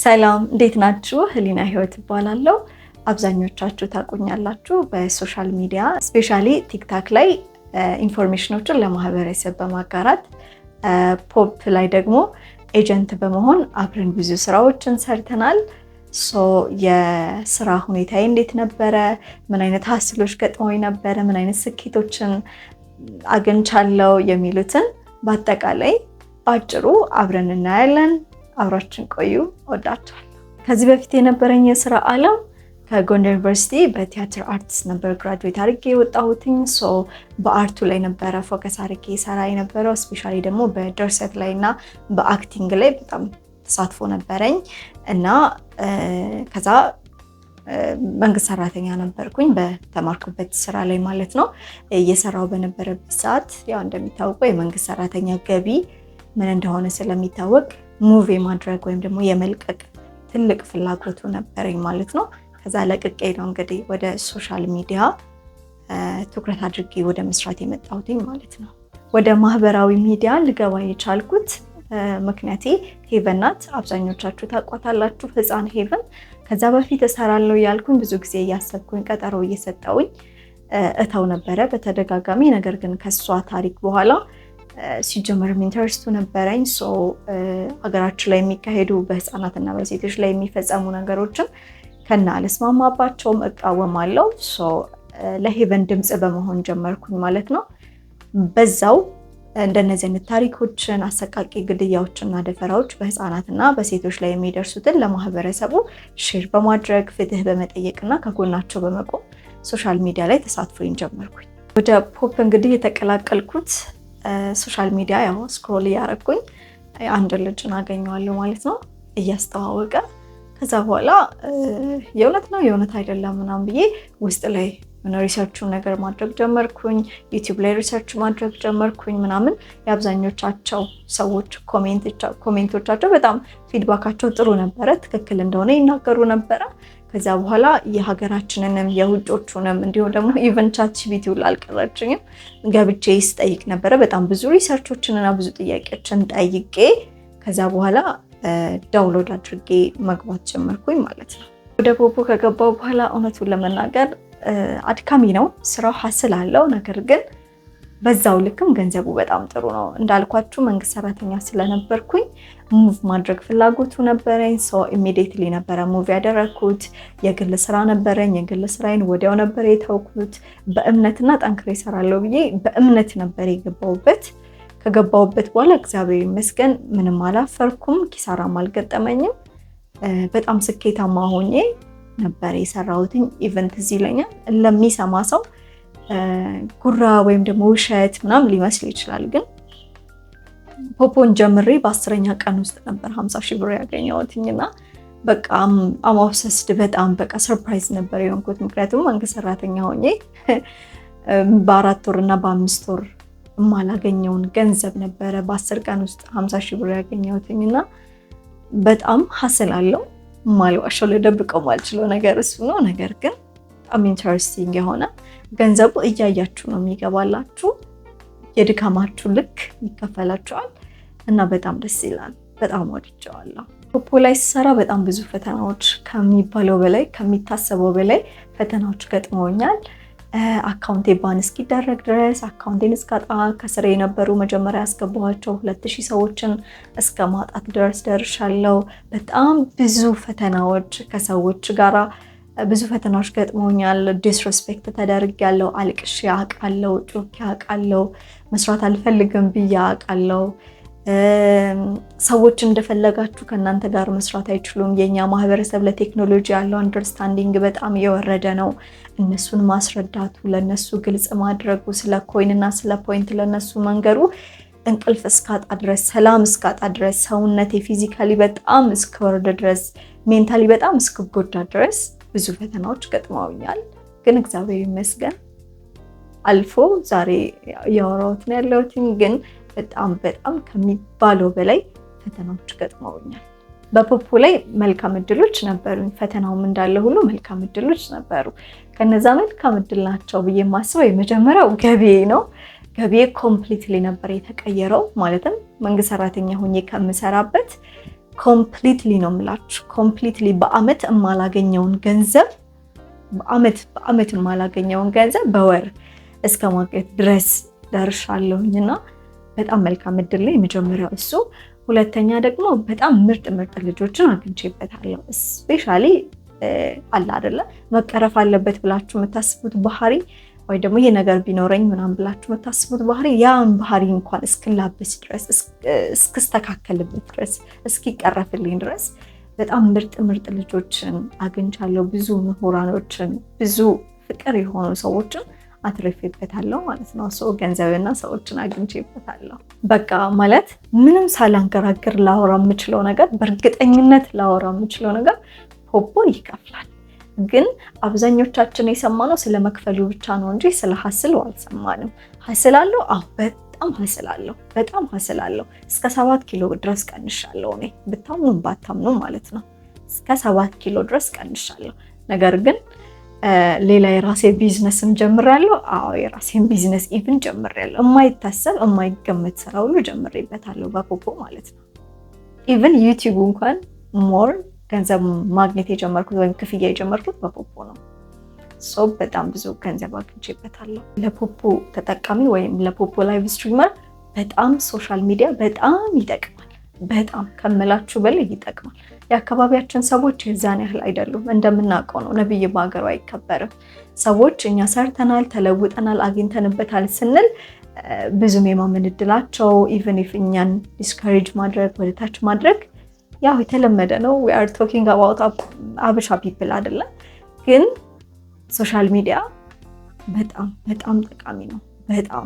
ሰላም፣ እንዴት ናችሁ? ህሊና ህይወት እባላለሁ። አብዛኞቻችሁ ታውቁኛላችሁ በ social media፣ especially TikTok ላይ information ኦችን ለማህበረሰብ በማጋራት፣ ፖፕ ላይ ደግሞ agent በመሆን አብረን ብዙ ስራዎችን ሰርተናል። So የስራ ሁኔታዬ እንዴት ነበረ? ምን አይነት hustle ኦች ገጥመውኝ ነበረ? ምን አይነት ስኬቶችን አግኝቻለሁ? የሚሉትን በአጠቃላይ በአጭሩ አብረን እናያለን። አብራችሁን ቆዩ። እወዳችኋለሁ። ከዚህ በፊት የነበረኝ የስራ ዓለም ከጎንደር ዩኒቨርሲቲ በ theater arts ነበር graduate አድርጌ የወጣሁትኝ። So በ art ኡ ላይ ነበረ focus አድርጌ ሰራ የነበረው። Especially ደግሞ በድርሰት ላይ እና በ acting ላይ በጣም ተሳትፎ ነበረኝ እና ከዛ መንግስት ሰራተኛ ነበርኩኝ በተማርኩበት ስራ ላይ ማለት ነው። እየሰራው በነበረበት ሰዓት ያው እንደሚታወቀው የመንግስት ሰራተኛ ገቢ ምን እንደሆነ ስለሚታወቅ move የማድረግ ወይም ደግሞ የመልቀቅ ትልቅ ፍላጎቱ ነበረኝ ማለት ነው። ከዛ ለቅቄ ነው እንግዲህ ወደ social media ትኩረት አድርጌ ወደ መስራት የመጣሁትኝ ማለት ነው። ወደ ማህበራዊ ሚዲያ ልገባ የቻልኩት ምክንያቴ ሄቨን ናት። አብዛኞቻችሁ ታውቋታላችሁ፣ ህፃን ሄቨን። ከዛ በፊት እሰራለሁ ያልኩኝ ብዙ ጊዜ እያሰብኩኝ ቀጠሮ እየሰጠውኝ እተው ነበረ በተደጋጋሚ። ነገር ግን ከሷ ታሪክ በኋላ ሲጀመርም interest ኡ ነበረኝ። So ሀገራችን ላይ የሚካሄዱ በህፃናትና በሴቶች ላይ የሚፈጸሙ ነገሮችን ከና አልስማማባቸውም፣ እቃወማለሁ። So ለሄቨን ድምፅ በመሆን ጀመርኩኝ ማለት ነው። በዛው እንደነዚህ አይነት ታሪኮችን፣ አሰቃቂ ግድያዎችና ደፈራዎች በህፃናትና በሴቶች ላይ የሚደርሱትን ለማህበረሰቡ share በማድረግ፣ ፍትህ በመጠየቅና ከጎናቸው በመቆም social media ላይ ተሳትፎኝ ጀመርኩኝ። ወደ ፖፕ እንግዲህ የተቀላቀልኩት social media ያው scroll እያደረኩኝ አንድ ልጅን አገኘዋለሁ ማለት ነው እያስተዋወቀ። ከዛ በኋላ የእውነት ነው የእውነት አይደለም ምናምን ብዬ ውስጥ ላይ research ኡን ነገር ማድረግ ጀመርኩኝ። YouTube ላይ research ማድረግ ጀመርኩኝ ምናምን። የአብዛኞቻቸው ሰዎች comment ኦቻቸው በጣም feedback ኣቸው ጥሩ ነበረ፣ ትክክል እንደሆነ ይናገሩ ነበረ። ከዛ በኋላ የሀገራችንንም የውጮቹንም እንዲሁም ደግሞ even ChatGPT ሁላ አልቀረችኝም ገብቼ ስጠይቅ ነበረ። በጣም ብዙ research ኦችንና ብዙ ጥያቄዎችን ጠይቄ ከዛ በኋላ download አድርጌ መግባት ጀመርኩኝ ማለት ነው። ወደ ፖፖ ከገባው በኋላ እውነቱን ለመናገር አድካሚ ነው ስራው፣ hustle አለው። ነገር ግን በዛው ልክም ገንዘቡ በጣም ጥሩ ነው። እንዳልኳችሁ መንግስት ሰራተኛ ስለነበርኩኝ move ማድረግ ፍላጎቱ ነበረኝ። So immediately ነበረ move ያደረግኩት። የግል ስራ ነበረኝ። የግል ስራዬን ወዲያው ነበር የተውኩት። በእምነትና ጠንክሬ እሰራለሁ ብዬ በእምነት ነበር የገባሁበት። ከገባሁበት በኋላ እግዚአብሔር ይመስገን ምንም አላፈርኩም፣ ኪሳራም አልገጠመኝም። በጣም ስኬታማ ሆኜ ነበር የሰራሁትኝ። Even ትዝ ይለኛል፣ ለሚሰማ ሰው ጉራ ወይም ደግሞ ውሸት ምናምን ሊመስል ይችላል። ግን ፖፖን ጀምሬ በ10ኛ ቀን ውስጥ ነበር 50 ሺህ ብር ያገኘሁትኝ እና በቃ I'm obsessed፣ በጣም በቃ surprise ነበር የሆንኩት። ምክንያቱም መንግስት ሰራተኛ ሆኜ በ4 ወር እና በ5 ወር የማላገኘውን ገንዘብ ነበረ በ10 ቀን ውስጥ 50 ሺህ ብር ያገኘሁትኝ። እና በጣም hustle አለው፣ ማልዋሸው ልደብቀው ማልችለው ነገር እሱ ነው። ነገር ግን በጣም interesting የሆነ ገንዘቡ እያያችሁ ነው የሚገባላችሁ። የድካማችሁ ልክ ይከፈላችኋል እና በጣም ደስ ይላል። በጣም ወድጀዋለሁ። ፖፖ ላይ ስሰራ በጣም ብዙ ፈተናዎች፣ ከሚባለው በላይ፣ ከሚታሰበው በላይ ፈተናዎች ገጥመውኛል። Account ኤ ban እስኪደረግ ድረስ፣ account ኤን እስካጣ፣ ከስር የነበሩ መጀመሪያ ያስገባኋቸው 2000 ሰዎችን እስከ ማጣት ድረስ ደርሻለሁ። በጣም ብዙ ፈተናዎች፣ ከሰዎች ጋራ ብዙ ፈተናዎች ገጥመውኛል። Disrespect ተደርጌያለሁ። አልቅሼ አውቃለሁ። ጮኬ አውቃለሁ። መስራት አልፈልግም ብዬ አውቃለሁ። ሰዎች እንደፈለጋችሁ ከእናንተ ጋር መስራት አይችሉም። የኛ ማህበረሰብ ለቴክኖሎጂ ያለው understanding በጣም የወረደ ነው። እነሱን ማስረዳቱ፣ ለነሱ ግልጽ ማድረጉ፣ ስለ coin እና ስለ point ለነሱ መንገሩ እንቅልፍ እስካጣ ድረስ፣ ሰላም እስካጣ ድረስ፣ ሰውነቴ physically በጣም እስከወረደ ድረስ፣ mentally በጣም እስክጎዳ ድረስ ብዙ ፈተናዎች ገጥመውኛል። ግን እግዚአብሔር ይመስገን አልፎ ዛሬ እያወራሁት ነው ያለሁት። ግን በጣም በጣም ከሚባለው በላይ ፈተናዎች ገጥመውኛል። በፖፖ ላይ መልካም እድሎች ነበሩኝ። ፈተናውም እንዳለ ሁሉ መልካም እድሎች ነበሩ። ከነዛ መልካም እድል ናቸው ብዬ የማስበው የመጀመሪያው ገቢዬ ነው። ገቢዬ completely ነበር የተቀየረው። ማለትም መንግስት ሰራተኛ ሆኜ ከምሰራበት Completely ነው የምላችሁ። Completely በአመት የማላገኘውን ገንዘብ፣ በአመት የማላገኘውን ገንዘብ በወር እስከ ማግኘት ድረስ ደርሻለሁኝ እና በጣም መልካም እድል ነው የመጀመሪያው እሱ። ሁለተኛ ደግሞ በጣም ምርጥ ምርጥ ልጆችን አግኝቼበታለሁ። Especially አለ አይደለ፣ መቀረፍ አለበት ብላችሁ የምታስቡት ባህሪ ወይ ደግሞ ይሄ ነገር ቢኖረኝ ምናምን ብላችሁ የምታስቡት ባህሪ፣ ያን ባህሪ እንኳን እስክላበስ ድረስ፣ እስክስተካከልበት ድረስ፣ እስኪቀረፍልኝ ድረስ በጣም ምርጥ ምርጥ ልጆችን አግኝቻለሁ። ብዙ ምሁራኖችን፣ ብዙ ፍቅር የሆኑ ሰዎችን አትርፌበታለሁ ማለት ነው። So ገንዘብና ሰዎችን አግኝቼበታለሁ። በቃ ማለት ምንም ሳላንገራግር ላወራ የምችለው ነገር፣ በእርግጠኝነት ላወራ የምችለው ነገር ፖፖ ይከፍላል። ግን አብዛኞቻችን የሰማነው ስለ መክፈሉ ብቻ ነው እንጂ ስለ hustle ኡ አልሰማንም። Hustle አለው? አዎ፣ በጣም hustle አለው። በጣም hustle አለው። እስከ 7 ኪሎ ድረስ ቀንሻለሁ እኔ፣ ብታምኑም ባታምኑም ማለት ነው። እስከ 7 ኪሎ ድረስ ቀንሻለሁ። ነገር ግን ሌላ የራሴ ቢዝነስም ጀምሬያለሁ። አዎ፣ የራሴን business even ጀምሬያለሁ። የማይታሰብ የማይገመት ስራ ሁሉ ጀምሬበታለሁ በፖፖ ማለት ነው። Even YouTube እንኳን more ገንዘብ ማግኘት የጀመርኩት ወይም ክፍያ የጀመርኩት በፖፖ ነው። So በጣም ብዙ ገንዘብ አግኝቼበታለሁ። ለፖፖ ተጠቃሚ ወይም ለፖፖ live streamer በጣም social media በጣም ይጠቅማል። በጣም ከምላችሁ በላይ ይጠቅማል። የአካባቢያችን ሰዎች የዛን ያህል አይደሉም። እንደምናውቀው ነው፣ ነብይ በሀገሩ አይከበርም። ሰዎች እኛ ሰርተናል፣ ተለውጠናል፣ አግኝተንበታል ስንል ብዙም የማመን እድላቸው፣ even if እኛን discourage ማድረግ፣ ወደታች ማድረግ ያው የተለመደ ነው። We are talking about አበሻ people አይደለም። ግን social media በጣም በጣም ጠቃሚ ነው። በጣም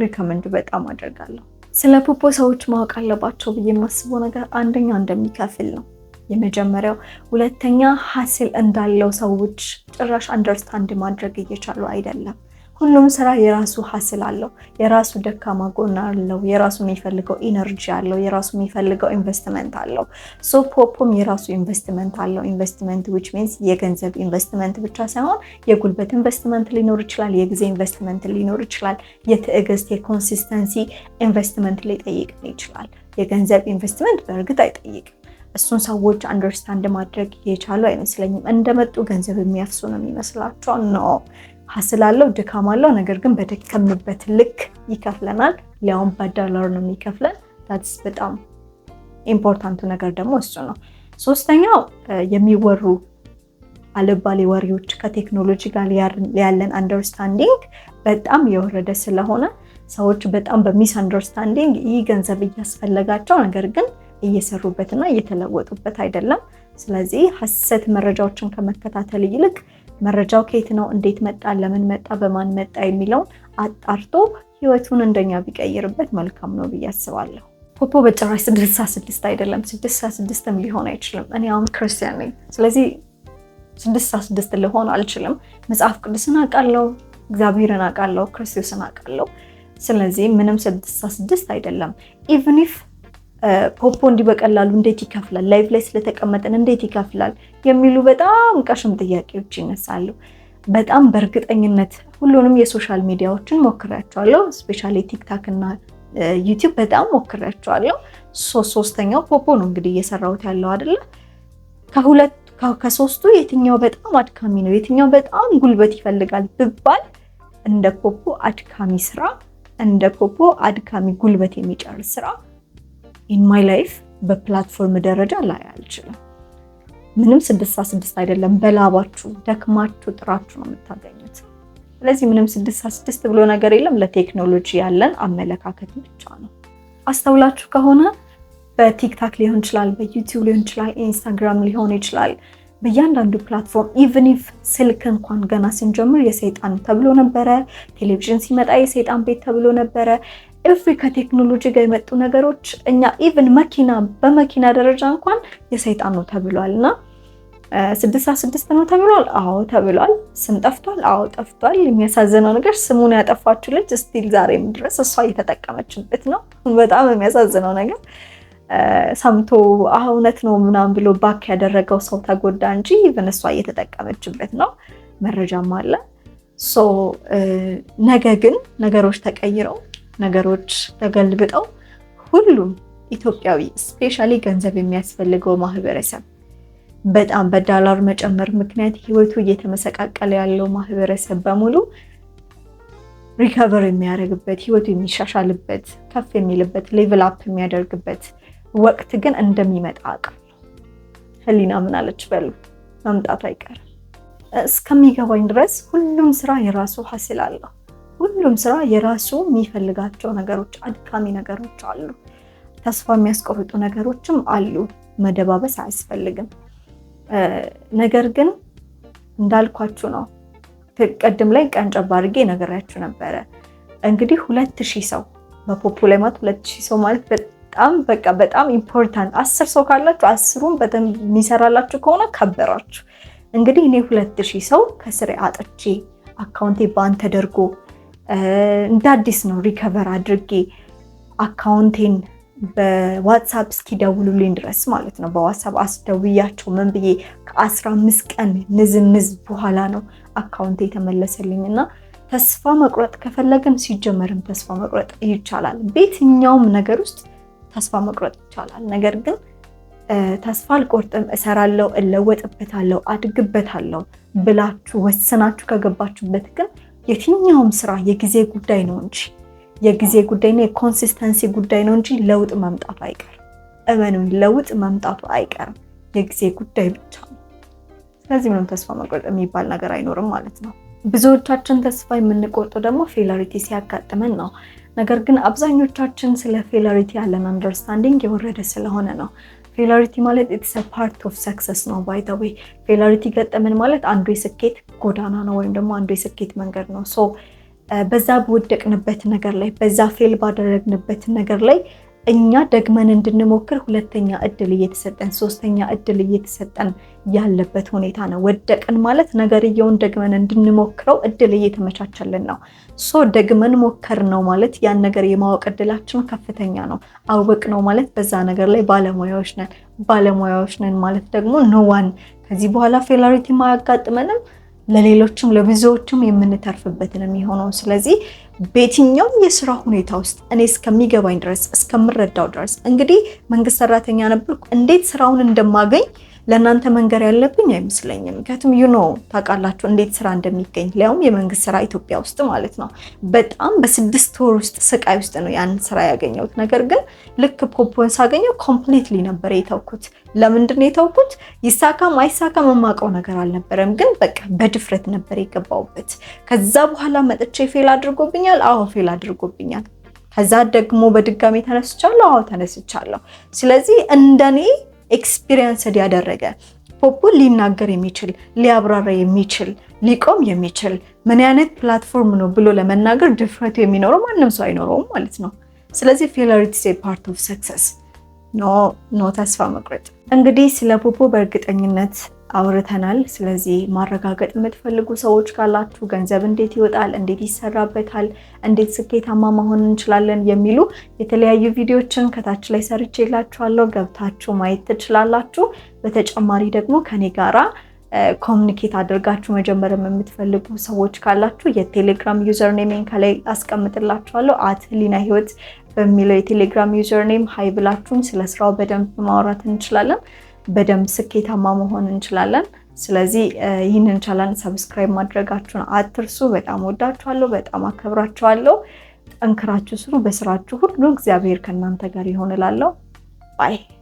recommend በጣም አደርጋለሁ። ስለ ፖፖ ሰዎች ማወቅ አለባቸው ብዬ የማስበው ነገር አንደኛ እንደሚከፍል ነው የመጀመሪያው። ሁለተኛ hustle እንዳለው ሰዎች ጭራሽ understand ማድረግ እየቻሉ አይደለም። ሁሉም ስራ የራሱ hustle አለው፣ የራሱ ደካማ ጎን አለው፣ የራሱ የሚፈልገው energy አለው፣ የራሱ የሚፈልገው ኢንቨስትመንት አለው። So ፖፖም የራሱ ኢንቨስትመንት አለው። Investment which means የገንዘብ ኢንቨስትመንት ብቻ ሳይሆን የጉልበት ኢንቨስትመንት ሊኖር ይችላል፣ የጊዜ ኢንቨስትመንት ሊኖር ይችላል፣ የትዕግስት፣ የ consistency investment ሊጠይቅን ይችላል። የገንዘብ ኢንቨስትመንት በእርግጥ አይጠይቅም። እሱን ሰዎች understand ማድረግ የቻሉ አይመስለኝም። እንደመጡ ገንዘብ የሚያፍሱ ነው የሚመስላቸው። No፣ hustle አለው፣ ድካም አለው። ነገር ግን በደከምንበት ልክ ይከፍለናል። ሊያውም በዶላር ነው የሚከፍለን። That's በጣም important ኡ ነገር ደግሞ እሱ ነው። ሶስተኛው የሚወሩ አልባሌ ወሬዎች፣ ከቴክኖሎጂ ጋር ያለን understanding በጣም የወረደ ስለሆነ ሰዎች በጣም በ misunderstanding ይህ ገንዘብ እያስፈለጋቸው ነገር ግን እየሰሩበትና እየተለወጡበት አይደለም። ስለዚህ ሀሰት መረጃዎችን ከመከታተል ይልቅ መረጃው ከየት ነው፣ እንዴት መጣ፣ ለምን መጣ፣ በማን መጣ የሚለውን አጣርቶ ህይወቱን እንደኛ ቢቀይርበት መልካም ነው ብዬ አስባለሁ። ፖፖ በጭራሽ 66 አይደለም፣ 66ም ሊሆን አይችልም። እኔ አሁን ክርስቲያን ነኝ። ስለዚህ 66 ልሆን አልችልም። መጽሐፍ ቅዱስን አውቃለሁ፣ እግዚአብሔርን አውቃለሁ፣ ክርስቶስን አውቃለሁ። ስለዚህ ምንም 66 አይደለም። Even if ፖፖ እንዲህ በቀላሉ እንዴት ይከፍላል፣ live ላይ ስለተቀመጠን እንዴት ይከፍላል የሚሉ በጣም ቀሽም ጥያቄዎች ይነሳሉ። በጣም በእርግጠኝነት ሁሉንም የ social media ዎችን ሞክሬያቸዋለሁ። Especially TikTok እና YouTube በጣም ሞክሬያቸዋለሁ። ሶስተኛው ፖፖ ነው እንግዲህ እየሰራሁት ያለው አይደለ? ከሁለት ከሶስቱ የትኛው በጣም አድካሚ ነው፣ የትኛው በጣም ጉልበት ይፈልጋል ብባል እንደ ፖፖ አድካሚ ስራ፣ እንደ ፖፖ አድካሚ ጉልበት የሚጨርስ ስራ in my life በ platform ደረጃ ላይ አልችልም። ምንም 66 አይደለም። በላባችሁ ደክማችሁ ጥራችሁ ነው የምታገኙት። ስለዚህ ምንም 66 ብሎ ነገር የለም። ለቴክኖሎጂ ያለን አመለካከት ብቻ ነው። አስተውላችሁ ከሆነ በ TikTok ሊሆን ይችላል፣ በ YouTube ሊሆን ይችላል፣ Instagram ሊሆን ይችላል። በእያንዳንዱ platform even if ስልክ እንኳን ገና ስንጀምር የሰይጣን ተብሎ ነበረ። ቴሌቪዥን ሲመጣ የሰይጣን ቤት ተብሎ ነበረ። Every ከቴክኖሎጂ ጋር የመጡ ነገሮች እኛ even መኪና፣ በመኪና ደረጃ እንኳን የሰይጣን ነው ተብሏል። እና 66 ነው ተብሏል። አዎ ተብሏል። ስም ጠፍቷል። አዎ ጠፍቷል። የሚያሳዝነው ነገር ስሙን ያጠፋችው ልጅ still ዛሬም ድረስ እሷ እየተጠቀመችበት ነው። በጣም የሚያሳዝነው ነገር ሰምቶ እውነት ነው ምናምን ብሎ back ያደረገው ሰው ተጎዳ እንጂ even እሷ እየተጠቀመችበት ነው። መረጃም አለ። So ነገ ግን ነገሮች ተቀይረው፣ ነገሮች ተገልብጠው ሁሉም ኢትዮጵያዊ፣ especially ገንዘብ የሚያስፈልገው ማህበረሰብ፣ በጣም በዳላር መጨመር ምክንያት ህይወቱ እየተመሰቃቀለ ያለው ማህበረሰብ በሙሉ recover የሚያደርግበት፣ ህይወቱ የሚሻሻልበት፣ ከፍ የሚልበት፣ level up የሚያደርግበት ወቅት ግን እንደሚመጣ አውቃለሁ። ህሊና ምን አለች በሉ፣ መምጣቱ አይቀርም። እስከሚገባኝ ድረስ ሁሉም ስራ የራሱ hustle አለው። ሁሉም ስራ የራሱ የሚፈልጋቸው ነገሮች፣ አድካሚ ነገሮች አሉ። ተስፋ የሚያስቆርጡ ነገሮችም አሉ። መደባበስ አያስፈልግም። ነገር ግን እንዳልኳችሁ ነው። ቅድም ላይ ቀንጨብ አድርጌ ነግሬያችሁ ነበረ። እንግዲህ 2000 ሰው በፖፖ ላይ ማለት 2000 ሰው ማለት በጣም በቃ በጣም important። 10 ሰው ካላችሁ 10ሩም በደንብ የሚሰራላችሁ ከሆነ ከበራችሁ። እንግዲህ እኔ 2000 ሰው ከስሬ አጥቼ፣ account ኤ ban ተደርጎ፣ እንደ አዲስ ነው recover አድርጌ account ኤን በ WhatsApp እስኪደውሉልኝ ድረስ ማለት ነው። በ WhatsApp አስደውያቸው ምን ብዬ ከ15 ቀን ንዝንዝ በኋላ ነው account ኤ የተመለሰልኝ። እና ተስፋ መቁረጥ ከፈለግን ሲጀመርም ተስፋ መቁረጥ ይቻላል። በየትኛውም ነገር ውስጥ ተስፋ መቁረጥ ይቻላል። ነገር ግን ተስፋ አልቆርጥም፣ እሰራለሁ፣ እለወጥበታለሁ፣ አድግበታለሁ ብላችሁ ወስናችሁ ከገባችሁበት ግን የትኛውም ስራ የጊዜ ጉዳይ ነው እንጂ፣ የጊዜ ጉዳይና የ consistency ጉዳይ ነው እንጂ ለውጥ መምጣቱ አይቀርም። እመኑኝ፣ ለውጥ መምጣቱ አይቀርም። የጊዜ ጉዳይ ብቻ ነው። ስለዚህ ምንም ተስፋ መቁረጥ የሚባል ነገር አይኖርም ማለት ነው። ብዙዎቻችን ተስፋ የምንቆርጠው ደግሞ failure ሲያጋጥመን ነው። ነገር ግን አብዛኞቻችን ስለ failure ያለን understanding የወረደ ስለሆነ ነው። Failure ማለት it's part of success ነው። By the way፣ failure ገጠመን ማለት አንዱ የስኬት ጎዳና ነው ወይም ደግሞ አንዱ የስኬት መንገድ ነው። So በዛ በወደቅንበት ነገር ላይ፣ በዛ fail ባደረግንበት ነገር ላይ እኛ ደግመን እንድንሞክር ሁለተኛ እድል እየተሰጠን፣ ሶስተኛ እድል እየተሰጠን ያለበት ሁኔታ ነው። ወደቅን ማለት ነገርየውን ደግመን እንድንሞክረው እድል እየተመቻቸልን ነው። So ደግመን ሞከርነው ማለት ያን ነገር የማወቅ እድላችን ከፍተኛ ነው። አወቅነው ማለት በዛ ነገር ላይ ባለሙያዎች ነን። ባለሙያዎች ነን ማለት ደግሞ no one ከዚህ በኋላ failure አያጋጥመንም፣ ለሌሎችም ለብዙዎችም የምንተርፍበትን የሚሆነው። ስለዚህ በየትኛውም የስራ ሁኔታ ውስጥ እኔ እስከሚገባኝ ድረስ፣ እስከምረዳው ድረስ፣ እንግዲህ መንግስት ሰራተኛ ነበርኩ። እንዴት ስራውን እንደማገኝ ለእናንተ መንገር ያለብኝ አይመስለኝም። ምክንያቱም ታውቃላችሁ እንዴት ስራ እንደሚገኝ፣ ሊያውም የመንግስት ስራ ኢትዮጵያ ውስጥ ማለት ነው። በጣም በ6 ወር ውስጥ ስቃይ ውስጥ ነው ያን ስራ ያገኘሁት። ነገር ግን ልክ ፖፖን ሳገኘው completely ነበር የተውኩት። ለምንድን ነው የተውኩት? ይሳካም አይሳካም የማውቀው ነገር አልነበረም። ግን በቃ በድፍረት ነበር የገባሁበት። ከዛ በኋላ መጥቼ fail አድርጎብኛል። አዎ፣ fail አድርጎብኛል። ከዛ ደግሞ በድጋሚ ተነስቻለሁ። አዎ፣ ተነስቻለሁ። ስለዚህ እንደኔ experienced ያደረገ፣ ፖፖ ሊናገር የሚችል፣ ሊያብራራ የሚችል፣ ሊቆም የሚችል፣ ምን አይነት platform ነው ብሎ ለመናገር ድፍረቱ የሚኖረው ማንም ሰው አይኖረውም ማለት ነው። ስለዚህ failure is part of success፣ no no ተስፋ መቁረጥ። እንግዲህ ስለ ፖፖ በእርግጠኝነት አውርተናል። ስለዚህ ማረጋገጥ የምትፈልጉ ሰዎች ካላችሁ ገንዘብ እንዴት ይወጣል፣ እንዴት ይሰራበታል፣ እንዴት ስኬታማ መሆን እንችላለን የሚሉ የተለያዩ ቪዲዮችን ከታች ላይ ሰርቼላችኋለሁ። ገብታችሁ ማየት ትችላላችሁ። በተጨማሪ ደግሞ ከኔ ጋራ communicate አድርጋችሁ መጀመር የምትፈልጉ ሰዎች ካላችሁ የቴሌግራም username ኤን ከላይ አስቀምጥላችኋለሁ። @ህሊና ህይወት በሚለው የቴሌግራም username hi ብላችሁም ስለ ስራው በደንብ ማውራት እንችላለን። በደንብ ስኬታማ መሆን እንችላለን። ስለዚህ ይህንን channel subscribe ማድረጋችሁን አትርሱ። በጣም ወዳችኋለሁ፣ በጣም አከብራችኋለሁ። ጠንክራችሁ ስሩ። በስራችሁ ሁሉ እግዚአብሔር ከእናንተ ጋር ይሆን እላለሁ። Bye.